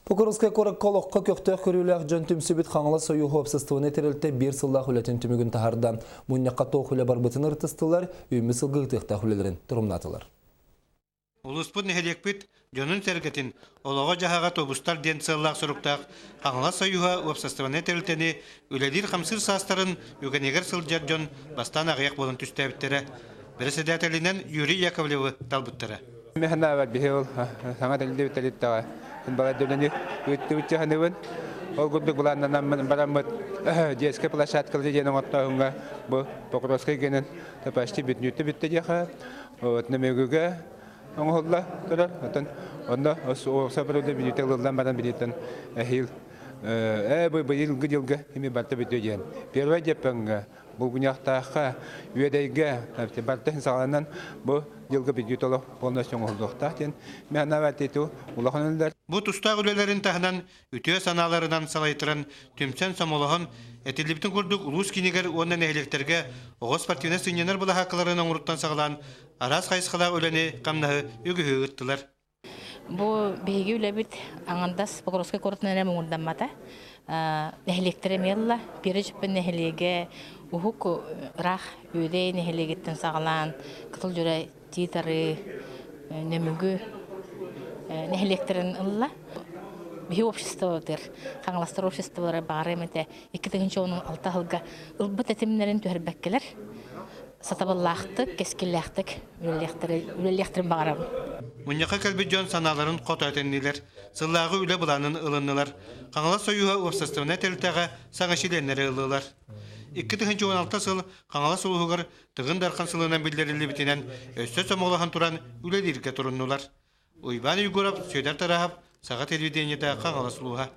Покровскай куоракка олоххо көхтөөх көрүүлээх дьон түмсүбүт Хаҥалас Сойууһу уопсастыбаннай тэрилтэ биир сыллаах үлэтин түмүгүн таһаарда. Мунньахха туох үлэ барбытын ырытыстылар, үүммүт сылга ыытыахтаах үлэлэрин торумнаатылар. Улууспут нэһилиэкпит дьонун-сэргэтин олоҕо-дьаһаҕа тубустар диэн сыаллаах-соруктаах Хаҥалас Сойууһа уопсастыбаннай тэрилтэни үлэлиир-хамсыыр саастарын үгэнигэр сылдьар дьон бастаан аҕыйах буолан түстээбиттэрэ. Бэрэссэдээтэлинэн Юрий Яковлевы талбыттара. Механавар биһи ол саҥа тэриллибит тэрилтэҕэ балайдыланы ыыттыбыт дьаһаныбын. Ол курдук былааннанаммын бараммыт детскай площадкалары диэн оҥоттооһуҥҥа бу Покровскай генен почти бүтүннүүтэ бүттэ диэхэ. Вот Нөмүгүгэ оҥоһулла турар. Оттон онно уопсай бүнүүтэ ылыллан баран билиттэн эһиил э быйылгы дьылга ими барта бүтүө диэн. Первый деппеҥҥэ Булгуньахтаахха, Үөдэйгэ барыта саҕаланан бу дьылга бүддьүт олох полностью оҥоһуллуохтаах диэн мээнэ улахан үлэлэр. Бу тустаах үлэлэрин таһынан үтүө санааларынан салайтаран, түмсэн сомолоһон, этиллибитин курдук улуус киинигэр уонна нэһилиэктэргэ оҕо спортивнай сынньанар былаһааккаларын оҥоруттан саҕалаан араас хайысхалаах үлэни-хамнаһы үгүһү ыыттылар. Бу биһиги үлэбит аҥардас Покровскай куоратынан эрэ муҥурдаммата. Нэһилиэктэрэ эмиэ ылла. Пиэрэ нэһилиэгэ уһук ыраах Үөдэй нэһилиэгиттэн саҕалаан Кытыл Дьүрэ Тиит-Арыы, Нөмүгү нэһилиэктэрин ылла. Биһи обществобытыгар Хаҥаластар обществолара баҕарыам этэ 2016 сылга ылбыт этимнэрин түһэрбэккэлэр сатабыллаахтык, кэскиллээхтик үлэлиэхтэрин баҕарабын. Мунньахха кэлбит дьон санааларын хото этиннилэр, сыллааҕы үлэ былаанын ылыннылар. Хаҥалас Сойууһа уопсастыбаннай тэрилтэҕэ саҥа чилиэннэри ыллылар. 2016 сыл Хаҥалас улууһугар Тыгын Дархан сылынан биллэриллибитинэн өссө сомоҕолоһон туран үлэлииргэ туруннулар. Уйбаан Егоров, Сүөдэр Тараһов, Саха телевидениетэ Хаҥалас улууһа.